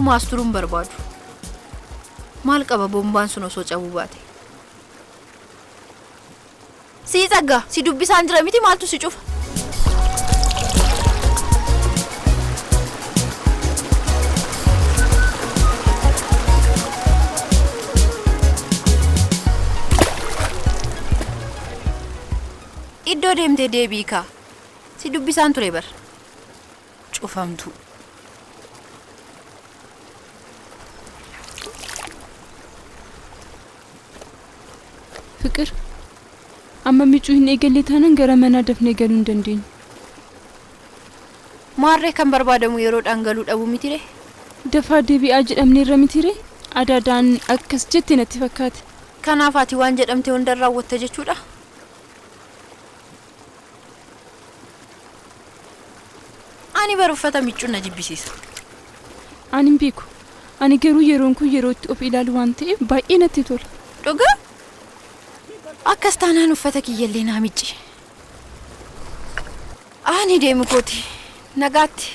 Takkumaa as turuun barbaadu. Maal qaba bombaan sun osoo cabuu baate? Sii Tsaggaa, si dubbisaan jira miti maaltu si cufa? Iddoo deemtee deebi'i kaa. Si dubbisaan ture bar. Cufamtu. Fiqir, amma miicuu hin eegalle taanaan gara manaa dafnee galuu hin dandeenyu. Maarree kan barbaadamu yeroodhaan galuu dhabuu mitiree? Dafaa deebi'aa jedhamneerra mitiree? Adaadaan akkas jette natti fakkaate. Kanaaf ati waan jedhamte hunda raawwatte jechuudha? Ani bar uffata miicuun na jibbisiisa. Ani hin beeku. Ani garuu yeroon kun yeroo itti of ilaalu waan ta'eef baay'ee natti tola. Dhugaa? Akkas taanaan uffata kiyyallee naa micci. Ani deemu kooti. Nagaatti.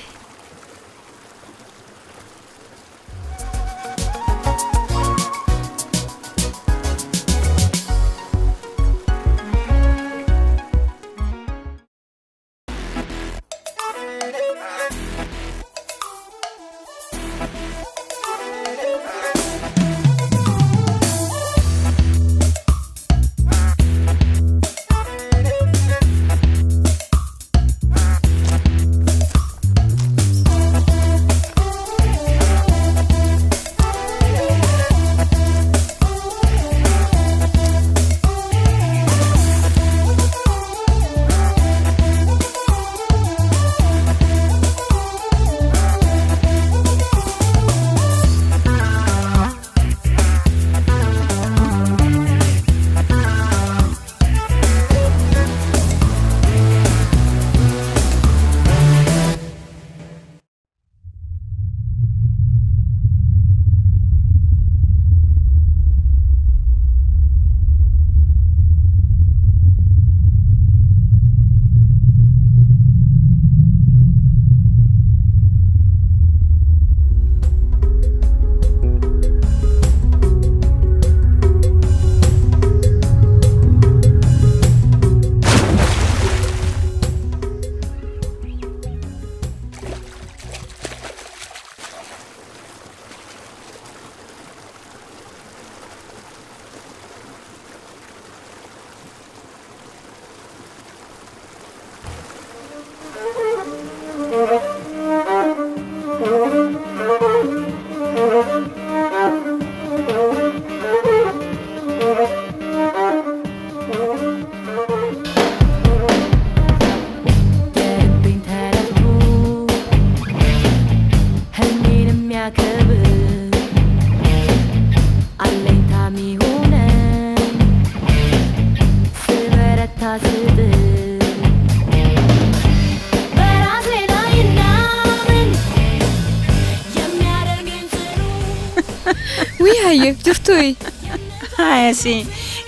Haayasi,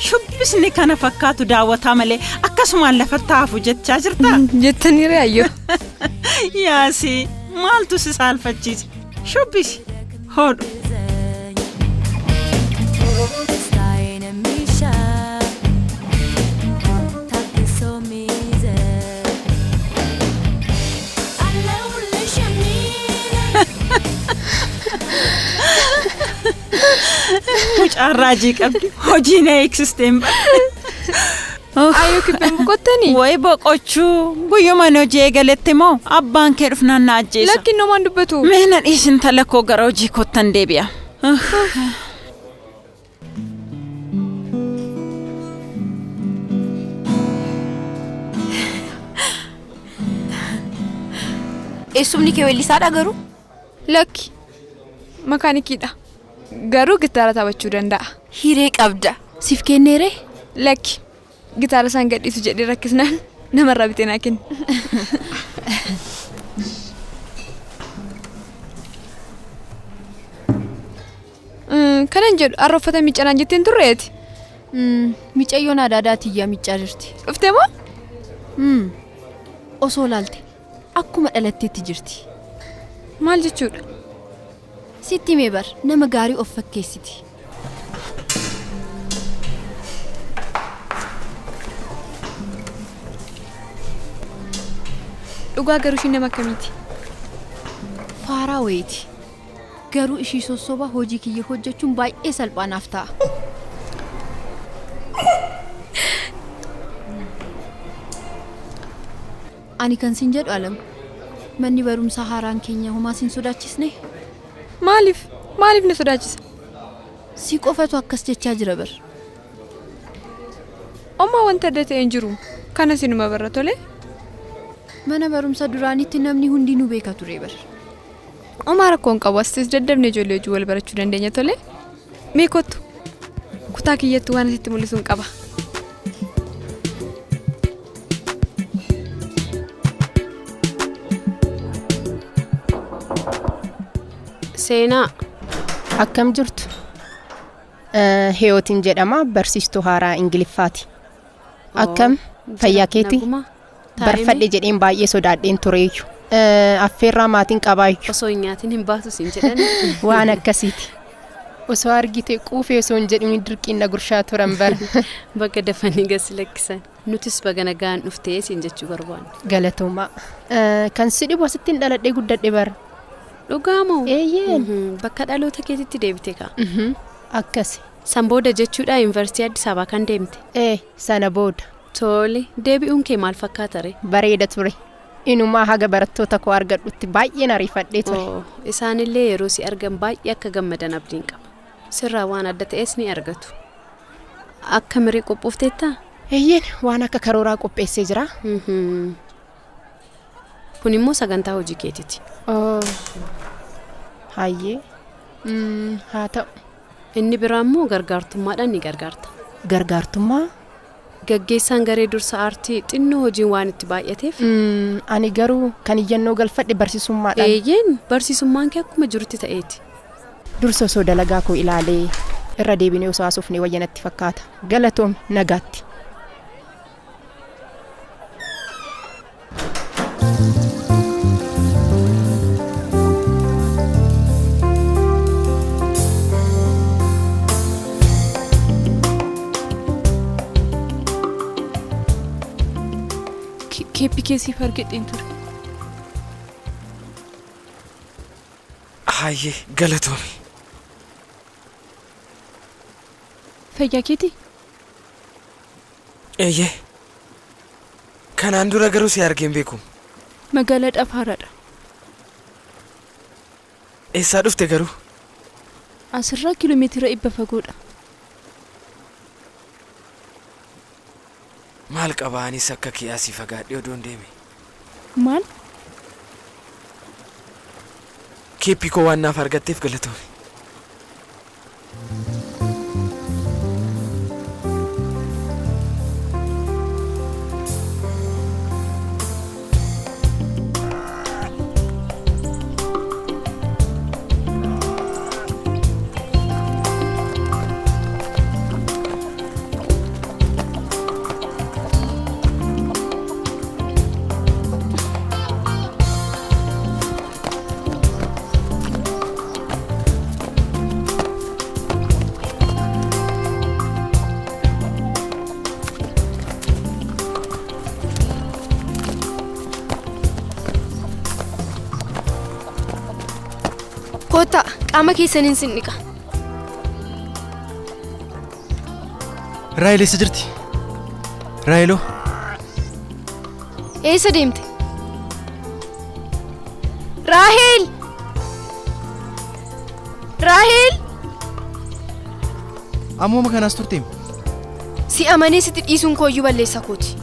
shubbisni kana fakkaatu daawwataa malee akkasumaan lafatti hafu jechaa jirtaa? Jettaniire ayyo. Yaasi, maaltu si saalfachiise? Shubbisi, hodhu. Mucaan raajii qabdi. Hojii na eegsisteen bara. Ayyoo kibbeen boqottanii? Wayi boqochuu guyyuma ani hojii eegaletti moo abbaan kee dhufnaan na ajjeesa. Lakki namaan dubbatu. Mee na dhiisin tala koo gara hojii koottan deebi'a. Eessumni kee weellisaadha garuu? Lakki makaanikiidha. Garuu gitaara taphachuu danda'a. Hiree qabda. Siif kenneeree? Lakki gitaara isaan gadhiisu jedhee rakkisnaan namarraa bitee naa kenne. Kanan jedhu har'a uffata miiccanaan jetteen turreeti. Micayyoon adaadhaa tiyyaa miiccaa jirti. Dhuftee moo? Osoo laalte akkuma dhalatteetti jirti. Maal jechuudha? Sitti himee bar nama gaarii of fakkeessiti. Dhugaa garuu ishiin nama akkamiiti? Faaraa wayiiti. Garuu ishii sossobaa hojii kiyya hojjechuun baay'ee salphaa naaf ta'a. Ani kan siin jedhu Alam, manni barumsaa haaraan keenya homaa siin sodaachisne? Maaliif? Maaliif na sodaachisa? Si qofatu akkas jechaa jira bar. Ommaa wanta adda ta'e hin jiru. Kana sinuma barra tole. Mana barumsa duraanitti namni hundinuu beeka ture bar. Omaa rakkoo hin qabu. Asitti daddabne ijoollee hojii wal barachuu dandeenya tole. Mee kottu. Kutaa kiyyattuu waan asitti mul'isuun qaba. Seenaa. Akkam jirtu? Hiyootiin jedhama, barsiistuu haaraa Ingiliffaati. Akkam? Fayyaa keeti? Barfadhe jedheen baay'ee sodaadheen tureeyyu. Affeerraa maatiin qabaayyu. Osoo hin nyaatin hin baatu siin jedhan. Waan akkasiiti. Osoo argite quufee osoo hin jedhimin dirqiin na gurshaa turan bara. Bakka dafanii gasi lakkisan. Nutis baga nagaan dhuftee siin jechuu barbaanna. Galatoomaa. Kan si dhibu asittiin dhaladhee guddadhe bara. Dhugaa moo? Eeyyeen. Bakka dhaloota keetitti deebite kaa. Akkasi. San booda jechuudha yuunivarsiitii Addis Ababaa kan deemte. Sana booda. Tole, deebi'uun kee maal fakkaata ree? Bareeda ture. Inumaa haga barattoota koo argadhutti baay'een ariifadhee ture. Isaanillee yeroo si argan baay'ee akka gammadan abdiin qaba. Sirraa waan adda ta'es ni argatu. Akka miree qophoofteettaa? Eeyyeen, waan akka karooraa qopheessee jira. Kun immoo sagantaa hojii keetiiti. Hayyee. Haa ta'u. Inni biraa immoo gargaartummaadhaan ni gargaarta. Gargaartummaa? Gaggeessaan garee dursa aartii xinnoo hojiin waan itti baay'ateef. Ani garuu kan iyyannoo galfadhe barsiisummaadhaan. Eeyyeen, barsiisummaan kee akkuma jirutti ta'eeti. Dursa osoo dalagaa koo ilaalee irra deebinee osoo haasofnee wayya natti fakkaata. Galatoom, nagaatti. Keeppi keessiif argadheen ture. Hayyee, galatoomi. Fayyaa keeti? Eeyyee. Kanaan dura garuu si argeen beeku. Magaalaadhaaf haaraadha. Eessaa dhufte garuu? Asirraa kiiloomeetira 100 fagoodha. Maal qaba anis akka kee asii fagaadhee odoon deeme. Maal? Keeppii koo waan naaf argatteef galatoomi. Kottaa, qaama keessaniin sin dhiqa. Raahel eessa jirti? Raaheloo? Eessa deemte? Raahel! Raahel! Ammuma kanaas turteem? Si amanee sitti dhiisuun kooyyuu balleessa kooti.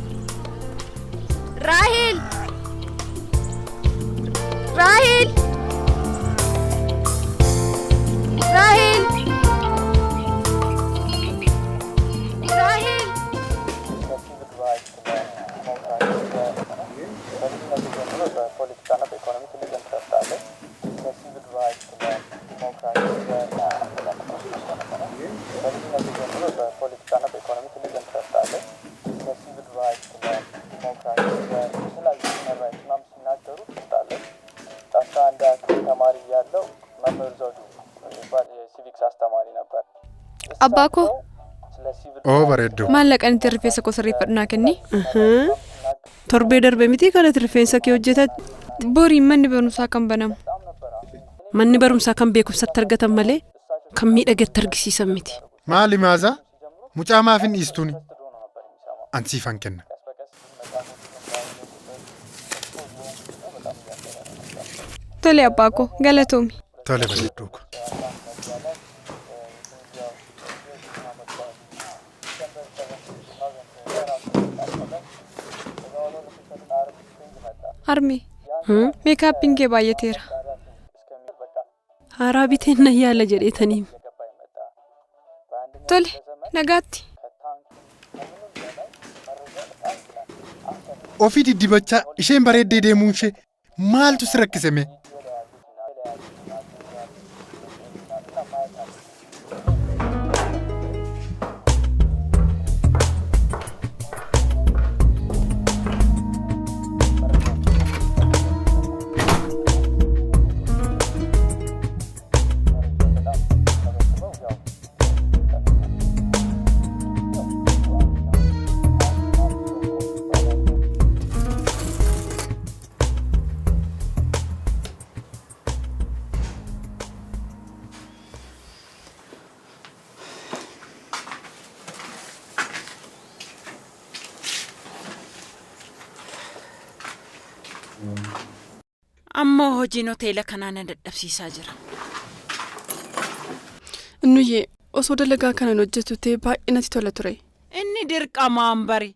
Raahel! Raahel! Rahel! Rahel! Abbaa koo. Oo bareedduu. Maallaqaan itti rifeensa koo sirreeffadhu naa kenni. Torbee darbe miti kanatti rifeensa kee hojjetatte. Boriin manni barumsaa kan banamu. Manni barumsaa kan beekumsatti argatan malee kan miidhagetti argisiisan miti. Maali Maazaa? Mucaa maaf hin dhiistuuni? An siifan kenna. Tole abbaa koo galatoomi. Tole bareedduu koo. Harmee meekaappiin kee baay'ateera. Haaraa biteen na yaala jedheetaniim. Tole nagaatti. Ofii diddibachaa isheen bareeddee deemuun ishee maaltu si rakkise mee? Ammoo hojiin hoteela kanaa na dadhabsiisaa jira. Innuyyee osoo dalagaa kanan hojjetu ta'e baay'ee natti tola ture. Inni dirqamaan bari.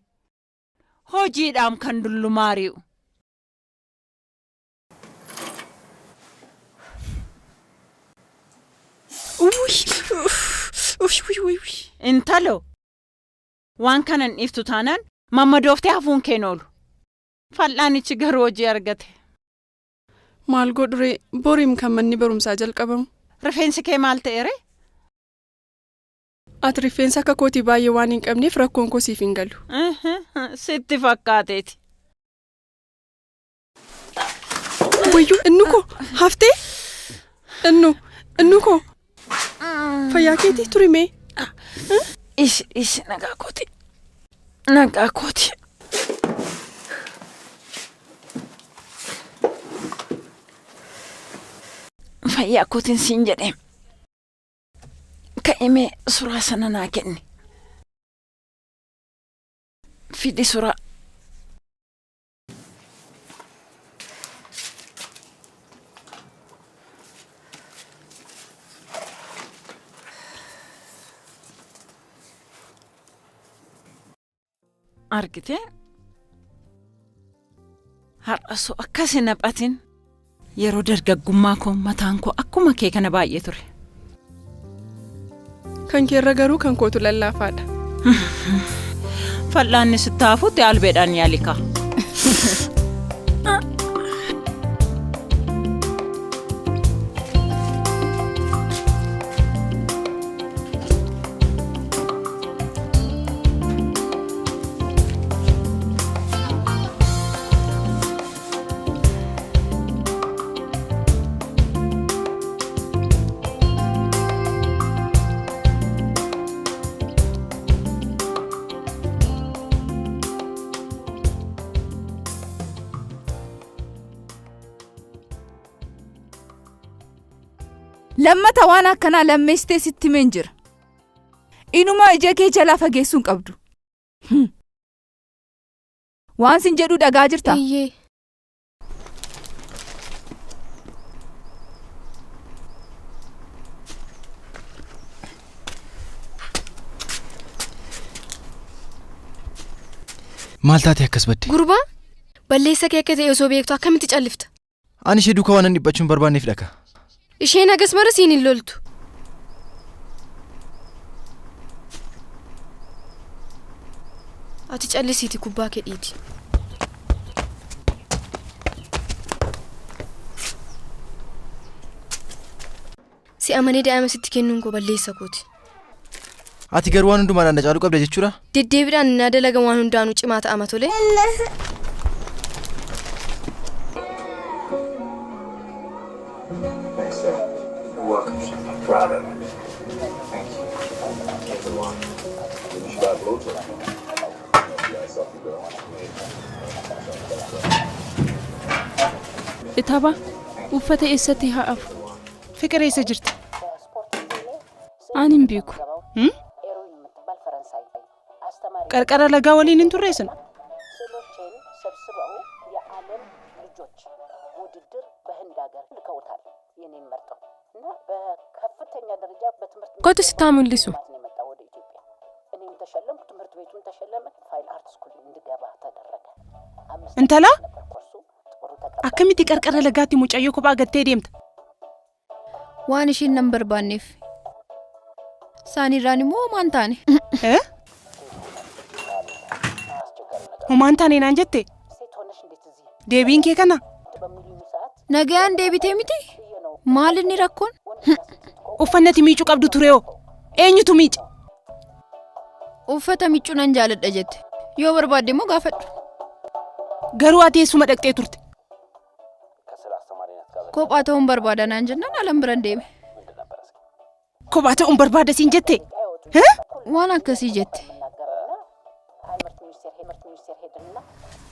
Hojiidhaan kan dullumaari'u. Intalo waan kanan dhiiftu taanaan mammadooftee hafuun keen oolu. Fal'aanichi garuu hojii argate. Maal godhure boriim kan manni barumsaa jalqabamu. Rifeensi kee maal ta'e ree? Ati rifeensa akka kootii baay'ee waan hin qabneef rakkoon koo siif hin galu. Sitti fakkaateeti. Wayyuu innu koo haftee? Innu koo fayyaa keetii turimee? Ishi nagaa kooti. Nagaa kooti. Fayyaa kootiin siin jedhee. Ka'imee suuraa sana naa kenni. Fidi suuraa. Argitee? Har'a osoo akkas hin haphatin yeroo dargaggummaa koo mataan koo akkuma kee kana baay'ee ture. Kan keerra garuu kan kootu lallaafaadha. Fal'aanni sitti hafuutti albeedhaan yaalika. Lammata waan akkanaa lammeessitee sitti himeen jira. Inumaa ija kee jalaa fageessuu hin qabdu. Waan sin jedhu dhagaa jirta? Maal taate akkas badde? Gurbaa balleessa kee akka ta'e osoo beektu akkamitti callifta? Ani ishee duukaa waan dhiphachuu hin barbaanneef dhaka. Isheen hagas mara siin hin loltu. Ati callisiiti kubbaa kee dhiiti. Si amanee daa'ima sitti kennuun koo balleessa kooti. Ati garuu waan hundumaadhaan na caaluu qabda jechuudha? Deddeebiidhaan na dalaga waan hundaanuu cimaa ta'ama tole. Thanks, sir. You're welcome. I'm proud of you. Thank you. Itabaa uffata eessatti haa afu? Fiqir eessa jirti? Ani hin beeku. Qarqara lagaa waliin hin turreessin? Kottu sitti haa mul'isu. Intala akkamitti qarqara lagaatti mucayyoo kophaa gattee deemta? Waan ishiin nan barbaanneef. Isaanirraan immoo homaan taane. Homaan taane naan jette? Deebiin kee kana? Nagayaan deebitee miti? Maal inni rakkoon? Uffannati miicuu qabdu ture hoo? Eenyutu miica? Uffata miicuu nan jaaladha jette. Yoo barbaadde immoo gaafadhu. Garuu ati eessuma dhaqxee turte? Kophaa ta'uun barbaada naan jennaan alan biran deeme. Kophaa ta'uun barbaada siin jette? Waan akkasii jette.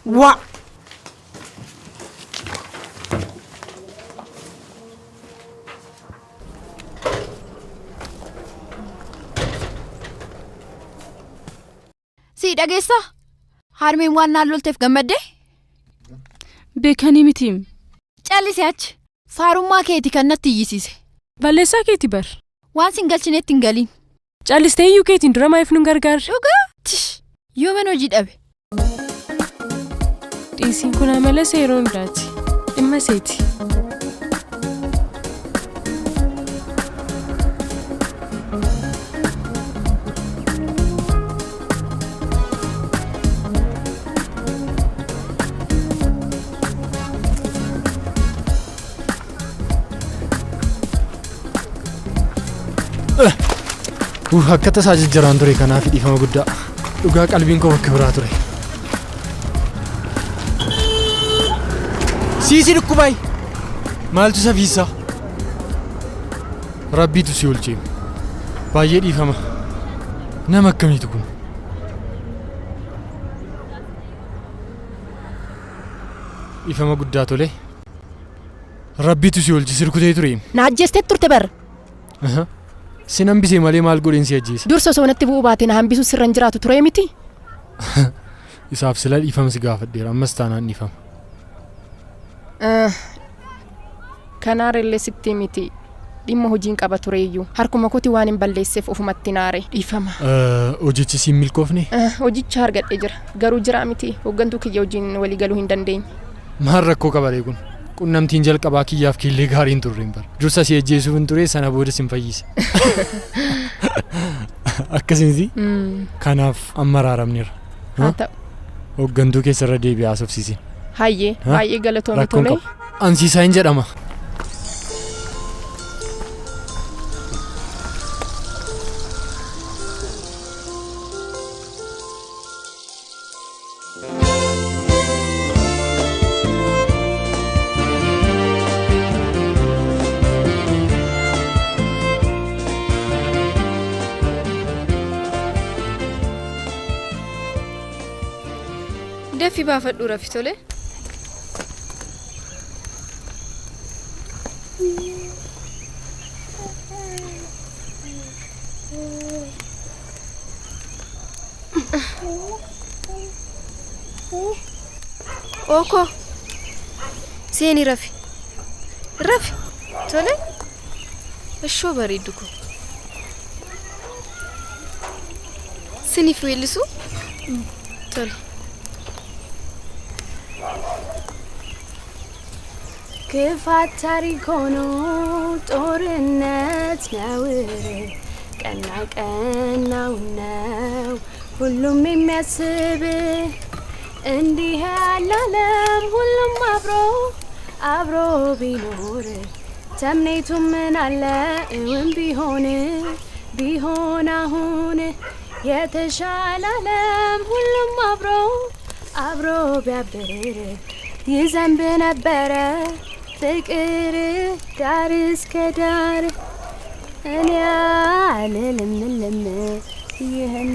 Waa! Si dhageessaa? Harmeen waan naan lolteef gammaddee? Beekanii mitiim. Callisi achi. Faarummaa keeti kan natti iyyisiise. Balleessaa keeti bar. Waan sin galchineetti hin galiin. Callistee iyyuu keetiin dura maaliif nun gargaarre? Dhugaa? Tish! Yoo mana hojii dhabe. Dhiisiin kun amala seeroo hundaati. Dhimma seeti. Akka tasaa jijjiiraan ture kanaaf dhiifama guddaa. Dhugaa qalbiin koo bakka biraa ture. Siisi dhukkubaay! Maaltu safiisaa? Rabbiitu si oolchee. Baay'ee dhiifama. Nama akkamiitu kun? Dhiifama guddaa tole. Rabbiitu si oolche sirkutee ture. Na ajjeestee turte bar. Sin hambisee malee maal godheen si ajjeese? Dursa osoo natti bu'uu baate na hambisuu sirra hin jiraatu ture miti? Isaaf sila dhiifama si gaafadheera ammas taanaan dhiifama. Kanaarellee sitti miti dhimma hojiin qaba tureeyyuu harkuma kooti waan hin balleesseef ofumatti naare dhiifama. Hojichi siin milkoofne? Hojicha argadhee jira garuu jira miti hooggantuu kiyya hojiin walii galuu hin dandeenye. Maal rakkoo qabaree kun? Qunnamtiin jalqabaa kiyyaaf kiillee gaarii hin turre hin bara. Dursa si ajjeesuuf hin ture sana booda sin fayyise. Akkasumas kanaaf amma araaramneerra. Haa ta'u. Hooggantuu keessarra deebi'ee haasofsiisin. Hayyee baay'ee galatoomii tole. Ansiisaa hin jedhama. Dafii baafadhu rafi tole. Ooko seeni rafi rafi tole ishoo bareeddu ko siniif weellisu tole. ክፋት ታሪክ ሆኖ ጦርነት ነውር ቀና ቀናው ነው ሁሉም የሚያስብ እንዲህ ያለ ዓለም ሁሉም አብሮ አብሮ ቢኖር ተምኔቱ ምን አለ እውን ቢሆን ቢሆን አሁን የተሻለ ዓለም ሁሉም አብሮ አብሮ ቢያብር ይዘንብ ነበረ ፍቅር ዳር እስከ ዳር። እኔ አልልም ልም ይህን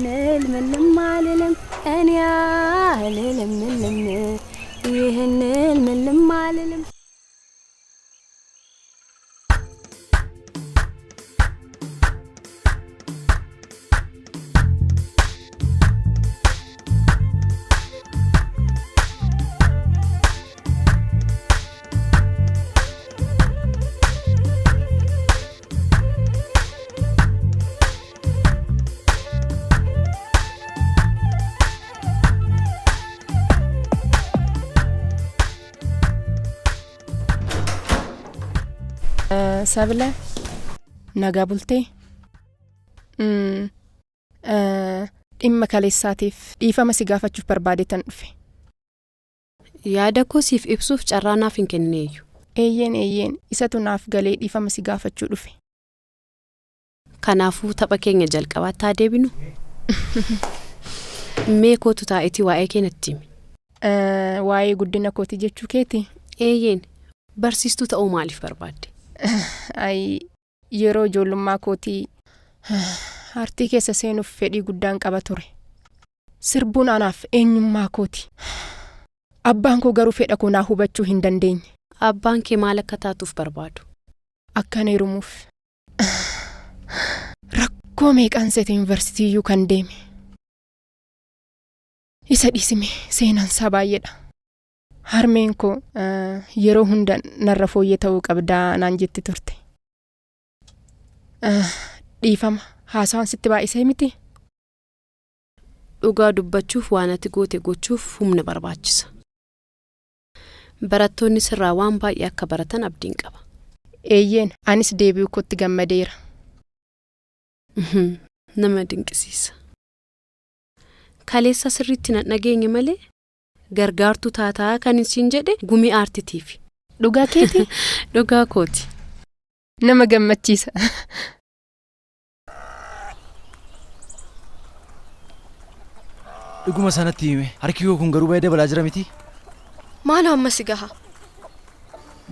ምንም አልልም እኔ አልልም ልም ይህን ምንም አልልም። Sabila nagaa bultee dhimma kaleessaatiif dhiifama si gaafachuuf barbaadetan dhufe. Yaada koo siif ibsuuf carraa naaf hin kennineeyyu. Eeyyeen isatu naaf galee dhiifama si gaafachuu dhufe. Kanaafuu tapha keenya jalqabaatti haa deebinu. Mee kootu taa'itii waa'ee kee natti himi. Waa'ee guddina kootii jechuu keeti? Eeyyeen barsiistuu ta'uu maaliif barbaadde? Yeroo ijoollummaa kootii aartii keessa seenuuf fedhii guddaan qaba ture. Sirbuun anaaf eenyummaa kooti. Abbaan koo garuu fedha koo naa hubachuu hin dandeenye. Abbaan kee maal akka taatuuf barbaadu? Akkan heerumuuf. Rakkoo meeqaan seete yuunivarsiitiiyyuu kan deeme. Isa dhiisime seenaan isaa baay'eedha. Harmeen koo yeroo hunda narra fooyyee ta'uu qabdaa naan jetti turte. Dhiifama haasawaan sitti baay'isee miti? Dhugaa dubbachuuf waan ati goote gochuuf humna barbaachisa. Barattoonni sirraa waan baay'ee akka baratan abdiin qaba. Eeyyeen anis deebi'uu kootti gammadeera. Nama dinqisiisa. Kaleessa sirriitti na dhageenye malee gargaartuu taataa kan isin jedhe gumii aartitiifi. Dhugaa keeti? Dhugaa kooti. Nama gammachiisa. Dhuguma sanatti hime harki koo kun garuu baay'ee dabalaa jira miti? Maaloo amma si gaha?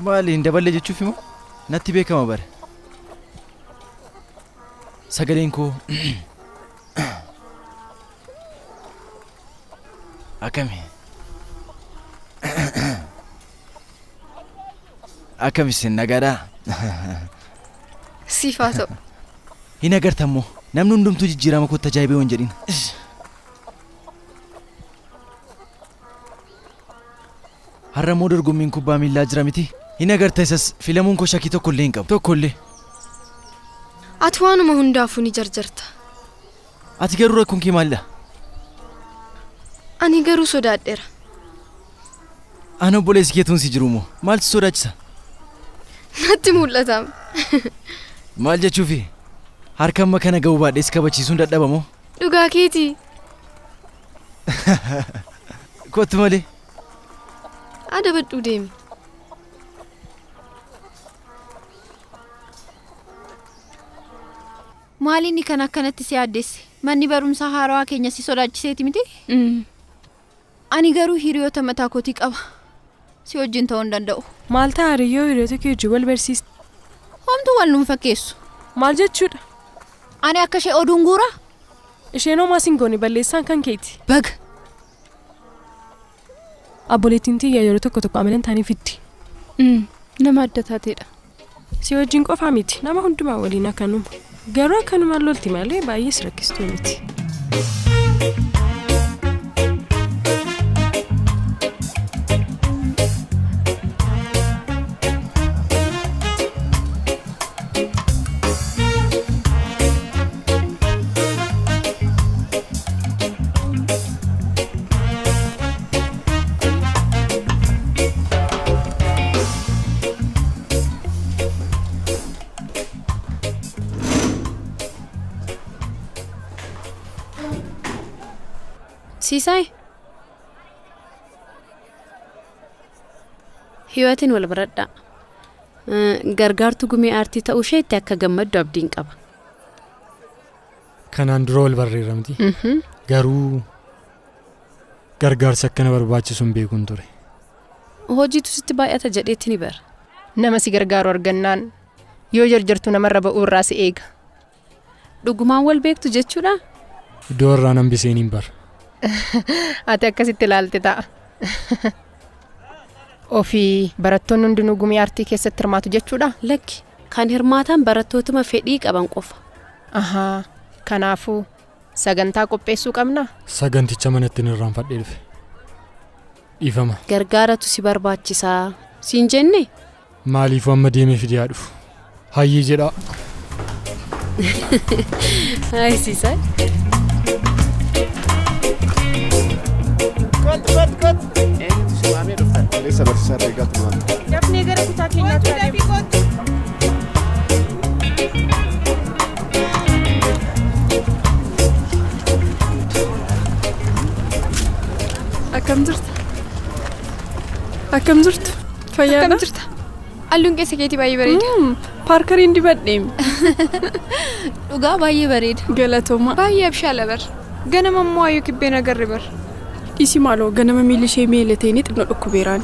Maali hin daballe jechuuf immoo natti beekama bare. Sagaleen koo akkami? Akkami isin nagaadhaa? Siif haa ta'u. Hin agartammoo namni hundumtuu jijjiirama kootti ajaa'ibee waan jedhin. Har'a immoo dorgommiin kubbaa miillaa jira miti? Hin agarta isas filamuun koo shakkii tokkollee hin qabu. Tokkollee. Ati waanuma hundaafuu ni jarjarta. Ati garuu rakkoon kee maalidha? Ani garuu sodaadheera. Ana obboleessi keetuun si jiru moo? Maaltu sodaachisa? Natti mul'ata. Maal jechuufi? Harka amma kana ga'uu baadhees kabachiisuun dadhabamoo? Dhugaa keeti. Kottu malee. Adabadhuu deemi. Maali inni kan akkanatti si yaaddesse? Manni barumsaa haarawaa keenya si sodaachiseeti miti? Ani garuu hiriyoota mataa kootii qaba. Si wajjin ta'uu hin danda'u. Maal ta'a hiriyyoo hiriyoota kee wajjin wal barsiiste? Homtuu wal nuun fakkeessu. Maal jechuudha? Ani akka ishee oduun guuraa? Isheen homaa siin goone balleessaan kan keeti. Baga! Abboleettiin tiyya yeroo tokko tokko amala hin taane fiddi. Nama adda taateedha. Si wajjin qofaa miti nama hundumaa waliin akkanuma. Garuu akkanumaan lolti malee baay'ees rakkistuu miti. Siisaay. Hiyyootiin wal baradhaa. Gargaartuu gumii aartii ta'uu isheetti akka gammaddu abdiin qaba. Kanaan dura wal barreerra miti. Garuu gargaarsa akkana barbaachisu hin beekuun ture. Hojiitu sitti baay'ata jedheetti ni bara. Nama si gargaaru argannaan yoo jarjartu namarra ba'uu irraa si eega. Dhugumaan wal beektu jechuudha? Iddoo irraa nan biseen hin bara. Ati akkasitti ilaalte ta'a. Ofii barattoonni hundinuu gumii aartii keessatti hirmaatu jechuudha? Lakki kan hirmaatan barattootuma fedhii qaban qofa. Ahaa kanaafuu sagantaa qopheessuu qabna? Saganticha manatti irraanfadhee dhufe. Dhiifama. Gargaaratu si barbaachisaa siin jenne? Maaliifuu amma deemee fidee haa dhufu? Hayyee jedhaa. Hayi Siisaay. Eenyutu si waamee dhuftan? Kaleessa barsiisaa Reegaatu nu waame. Dafnee gara kutaa keenyaatti adeemu. Akkam jirta? Akkam jirtu? Fayyaadha? Akkam jirta? Halluun keessa keetii baay'ee bareeda. Paarkariin dibadheem. Dhugaa baay'ee bareeda. Galatooma. Baay'ee abshaala bar. Ganama immoo ayyuu kibbeen agarre bar. Dhiisi maaloo ganama miilli ishee meelatee ni xinnoo dhukkubeeraan.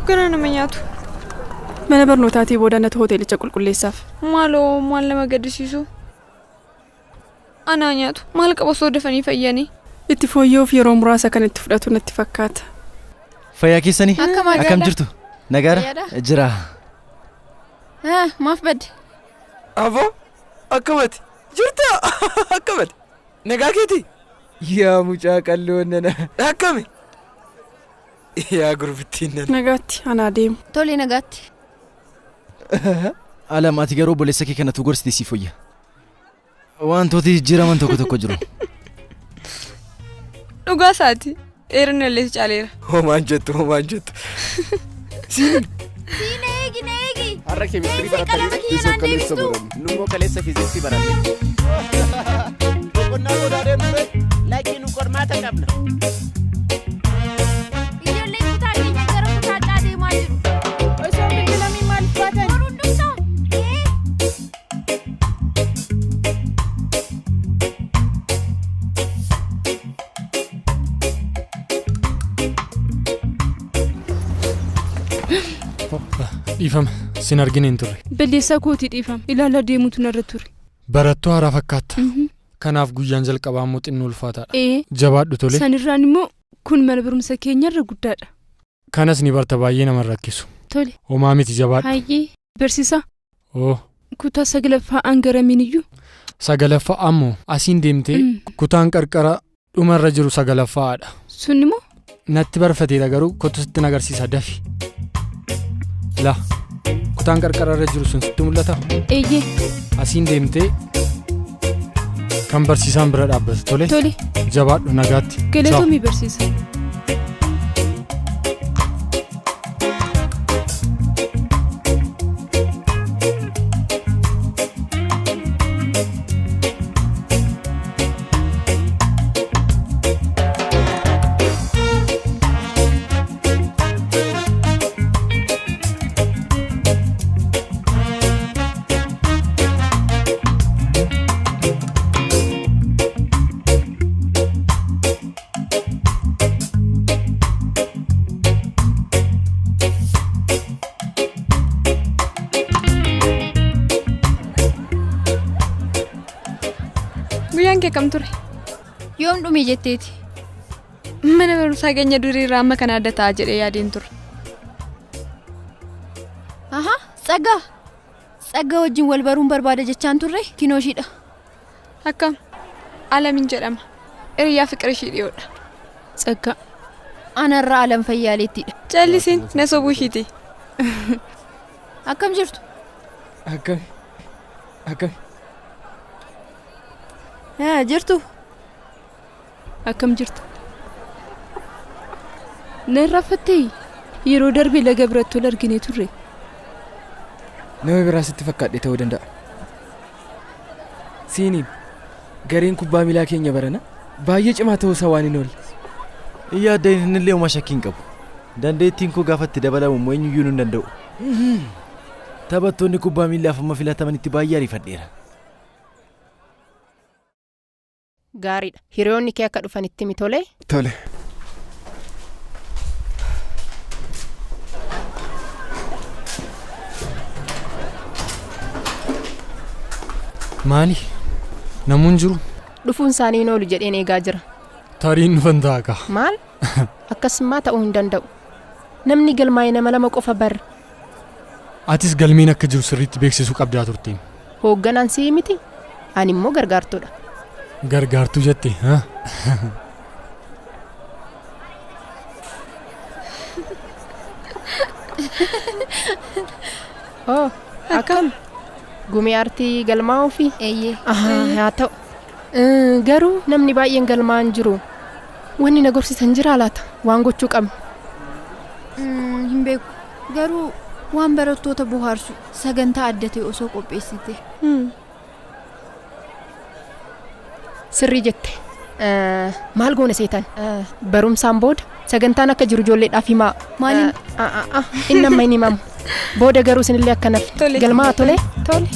Gara nama nyaatu. Mana barnootaatii booda natu hoteelicha qulqulleessaaf. Maaloo maal nama gaddisiisu? Anaa nyaatu maal qaba osoo dafanii fayyanii? Itti fooyya'uuf yeroo muraasa kan itti fudhatu natti fakkaata. Fayyaa keessanii? Akkam jirtu? Nagaara? Jira. Maaf badde? Aboo akkamati? Jirta akkamati? Nagaa keeti? Yaa mucaa qalloo nana. Akkami? Yaa gurbittiin nana. Nagaatti anaa deemu. Tole nagaatti. Alam ati garuu obboleessa kee kanatu gorsite siif fooyya. Wantooti jijjiiraman tokko tokko jiru. Dhugaa isaati. Dheerina illee si caaleera. Homaan jettu homaan jettu. Siin. Siin eegi na eegi. Har'a keemistirii baratanii Isa kaleessa baranne. Nummoo kaleessa fiiziksii baranne. Boqonnaa godaa deemnee lakkii nu qormaata qabna. Ijoolleen kutaa keenya gara kutaa caa deemaa jiru. Osoo bilbilamii maaliif baatan? Boruun dhuftaa? Dhiifama sin argine hin turre. Balleessaa kootii dhiifama. Ilaalaa deemuutu narra ture. Barattuu haaraa fakkaata. Kanaaf guyyaan jalqabaa immoo xinnoo ulfaataadha. Jabaadhu tole. Sanirraan immoo kun mana barumsa keenyarra guddaadha. Kanas ni barta baay'ee nama rakkisu. Tole. Homaa miti jabaadhu. Hayyee barsiisaa. Oo. Kutaa saglaffaa an garamiin iyyuu. Sagalaffaa ammoo asiin deemtee kutaan qarqara dhumarra jiru sagalaffaadha. Sun immoo? Natti barfateera garuu kottu sitti agarsiisa dafi. La kutaan qarqararra jiru sun sitti mul'ata? Eeyyee. Asiin deemtee kan barsiisaan bira dhaabbatu tole? Tole. Jabaadhu nagaatti. Galatoomii barsiisa. Guyyaan kee kam ture? Yoom dhume jetteeti? Mana barumsaa keenya durii irraa amma kana adda ta'a jedhee yaadeen ture. Aha, Tsaggaa. Tsaggaa wajjin wal baruun barbaada jechaan turre kinoo ishiidha. Akkam? Alamiin jedhama. Hiriyaa fiqir ishii dhiyoodha. Tsaggaa. Anarraa Alam Fayyaaleettidha. Callisiin na sobuu ishiiti. Akkam jirtu? Akkam. Akkam. Jirtu? Akkam jirta? Na irraanfattee yeroo darbe laga biratti wal arginee turre. Nama biraa sitti fakkaadhe ta'uu danda'a. Siiniin gareen kubbaa miilaa keenya barana baay'ee cimaa ta'uu isaa waan hin oolle. Yaadda inni illee homaa shakkii hin qabu. Dandeettiin koo gaafa itti dabalamu immoo eenyuyyuu hin danda'u. Taphattoonni kubbaa miilaaf amma filatamanitti baay'ee ariifadheera. Gaariidha. Hiriyoonni kee akka dhufanitti mi tole? Tole. Maali? Namoonni jiru? Dhufuun isaanii hin oolu jedheen eegaa jira. Tariin dhufan ta'a kaa. Maal? Akkasumaa ta'uu hin danda'u. Namni galmaa'e nama lama qofa barra. Atis galmeen akka jiru sirriitti beeksisuu qabdaa turte. Hoogganaan si'i miti. Ani immoo gargaartuudha. Gargaartuu jette ha? Oh, akkam? Gumii aartii galmaa'uu fi? Eeyyee. Haa ta'u. Garuu namni baay'een galmaa'an jiru. Wanni na gorsisan jira laata? Waan gochuu qabnu. Hin beeku. Garuu waan barattoota bohaarsu sagantaa adda ta'e osoo qopheessite. Sirrii jette. Maal goone seetan? Barumsaan booda Sagantaan akka jiru ijoolleedhaaf himaa. Maaliin? Inni amma hin himamu. Booda garuu isinillee akka nafti. Galmaa tole? Tole.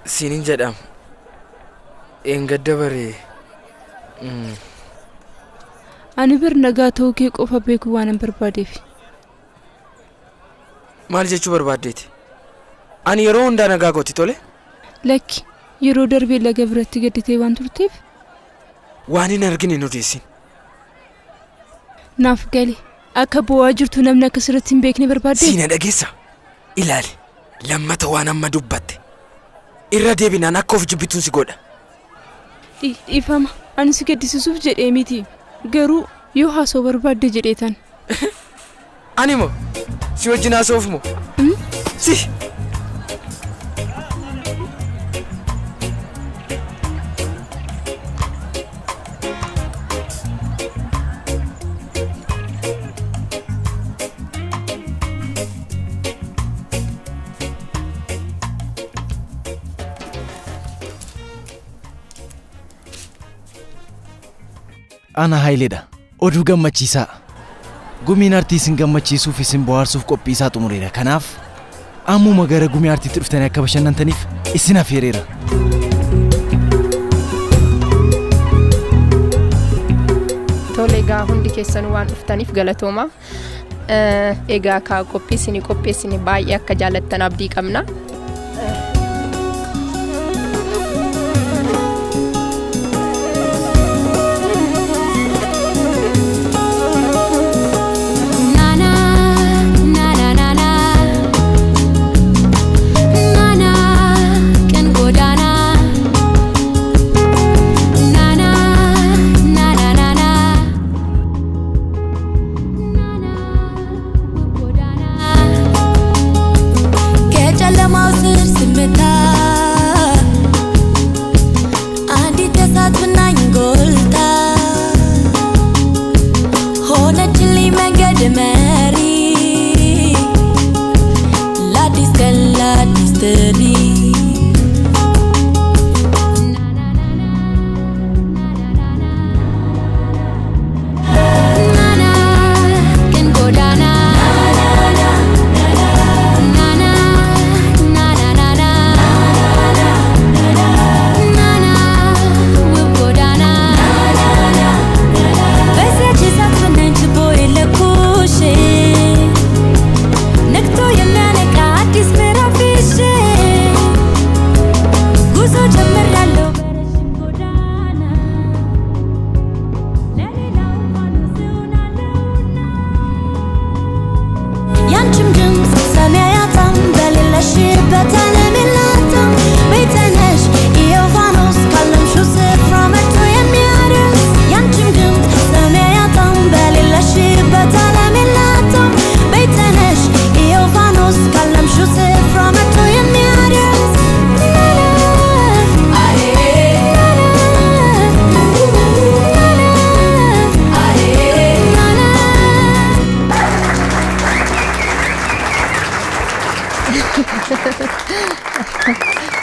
Siinin jedhama. Eengadda baree. Ani bir nagaa ta'uu kee qofa beekuu waan hin barbaadeef. Maal jechuu barbaaddeeti? Ani yeroo hundaa nagaa kooti tole? Lakki yeroo darbee laga biratti gadditee waan turteef. Waan hin argine hin odeessin. Naaf gali akka bo'aa jirtu namni akka sirriitti hin beekne barbaadde. Siina dhageessa. Ilaali lammata waan amma dubbatte. Irra deebinaan akka of jibbituun si godha. Dhiifama ani si gaddisiisuuf jedhee miti garuu yoo haasoo barbaadde jedheetan. Ani moo si wajjin haasa'uuf moo? Si. Ana Haayileedha. Oduu gammachiisaa. Gumiin aartii isin gammachiisuuf isin bohaarsuuf qophii isaa xumureera. Kanaaf ammuma gara gumii aartiitti dhuftanii akka bashannantaniif isin affeereera. Tole egaa hundi keessanuu waan dhuftaniif galatooma. Egaa kaa qophii isinii qopheessine baay'ee akka jaallattan abdii qabna.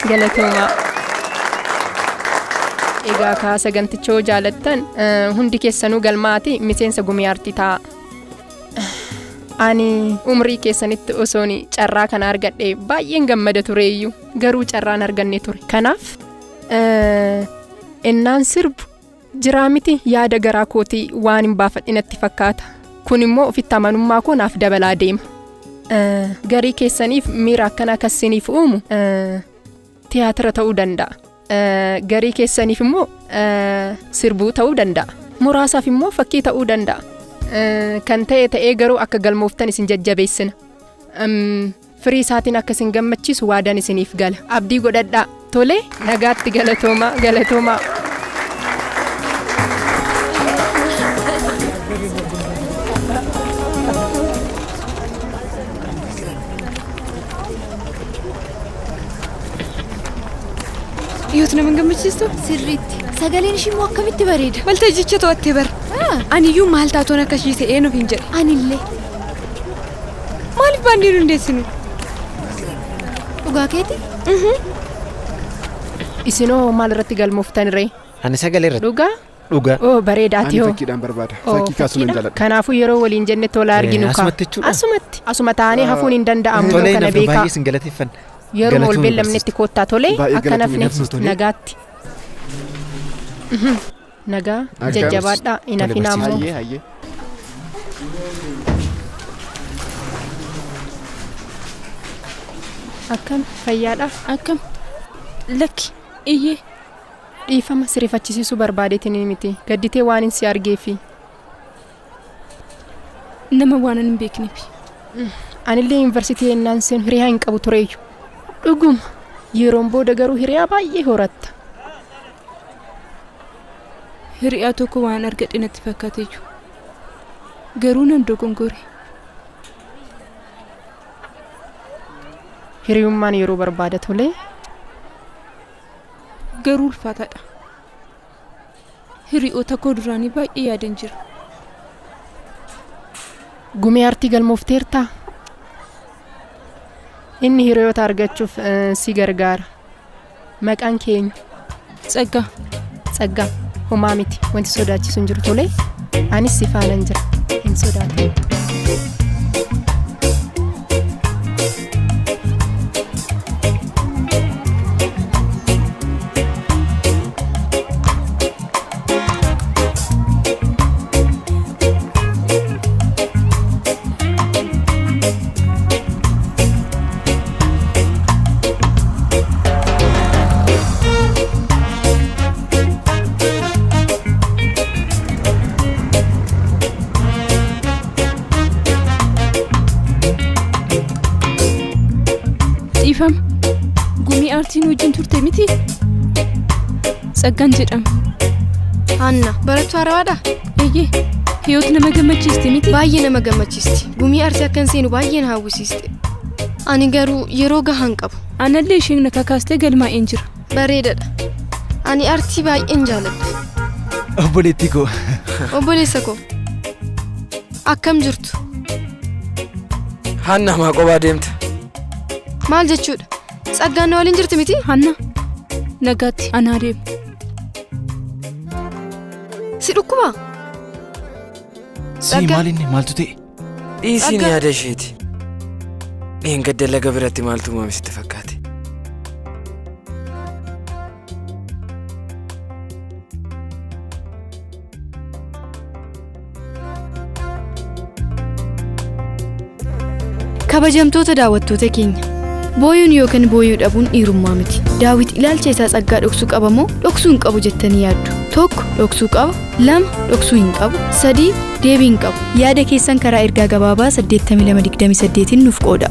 Galatooma. Egaa kaa saganticha yoo jaalattan hundi keessanuu galmaati miseensa gumii aartii ta'a. Ani umrii keessanitti osoon carraa kana argadhe baay'een gammada tureeyyuu garuu carraan arganne ture. Kanaaf innaan sirbu jiraa miti yaada garaa kootii waan hin baafadhe natti fakkaata. Kun immoo ofitti amanummaa koo naaf dabalaa deema. Garii keessaniif miira akkana akkasiniif uumu tiyaatira ta'uu danda'a. Garii keessaniif immoo sirbuu ta'uu danda'a. Muraasaaf immoo fakkii ta'uu danda'a. Kan ta'e ta'ee garuu akka galmooftan isin jajjabeessina. Firii isaatiin akka isin gammachiisu waadaan isiniif gala. Abdii godhadhaa. Tole nagaatti galatoomaa galatoomaa. Hiyoot nama hin gammachiistu? Sirriitti. Sagaleen ishii immoo akkamitti bareeda. Waltajjicha to'attee bara. Aniyyuu maal taatoon akka ishii ta'ee nuuf hin jedhe. Anillee. Maaliif baandii nu hundeessinu? Dhugaa keeti? Isinoo maal irratti galmooftan ree? Ani sagalee irratti. Dhugaa? Dhugaa. Oo bareedaati Ani hoo. fakkiidhaan barbaada. Oo, Fakkii kaasuun hin fakkiidha. jaaladha. Kanaafuu yeroo waliin jenne tola arginu kaa. Asumatti jechuudha. Asumatti. Asuma taanee hafuun hin danda'amu Tolee kana nafnu beekaa. baay'ee isin galateeffanna. Yeroo ol Galatoomii beellamnetti koottaa tolee Baay'ee akka galatoomii nafne barsiistu. nagaatti. Nagaa Akka- jajjabaadhaa hin Tole hafinaa barsiistu. immoo. Hayyee hayyee. Akkam fayyaadha. Akkam lakki iyyee Dhiifama sirriifachisiisuu barbaadeetiin miti. Gadditee waan hin si argeefi. Nama waan hin beekneef. Anillee yuunivarsiitii ennaan seenu hiriyaa hin qabu tureeyyu. Dhuguma yeroon booda garuu hiriyaa baay'ee horatta. Hiriyaa tokko waan argadhe natti fakkaateeyyu. Garuu nan dogongore. Hiriyummaan yeroo barbaada tolee. Garuu ulfaataadha. Hiriyoota koo duraanii baay'ee yaadan jira. Gumii artii galmoofteertaa? Inni hiriyoota argachuuf si gargaara. Maqaan keenya? Tsaggaa. Tsaggaa. Homaa miti. Wanti sodaachisu hin jiru tolee. Anis si faanan jira. Hin sodaatin. Dhiifama. Gumii aartiin wajjin turte miti? Tsaggaan jedhama. Hanna, barattuu haarawaadha? Eeyyee. Hiyoot nama gammachiisti miti? Baay'ee nama gammachiisti. Gumii aartii akkan seenu baay'ee na hawwisiiste. Ani garuu yeroo gahaa hin qabu. Anallee isheen na kakaastee galmaa'een jira. Bareedadha. Ani aartii baay'een jaaladha. Obboleettii koo. Obboleessa koo. Akkam jirtu? Hanna maa qophaa deemta? Maal jechuudha? Tsaggaan na waliin jirti miti? Hanna. Nagaatti anaa deemu. Si dhukkubaa? Si Tsaggaa. maal inni maaltu ta'e? Dhiisiin Tsaggaa. yaada isheeti. Dheengadda laga biratti maaltu uumame sitti fakkaate? Kabajamtoota daawwattoota keenya. Booyuun yookaan booyuu dhabuun dhiirummaa miti. Daawit ilaalcha isaa tsaggaa dhoksuu qaba moo dhoksuu hin qabu jettanii yaaddu? 1 dhoksuu qaba, 2 dhoksuu hin qabu, 3 deebii hin qabu. Yaada keessan karaa ergaa gabaabaa 8228 nuuf qooda.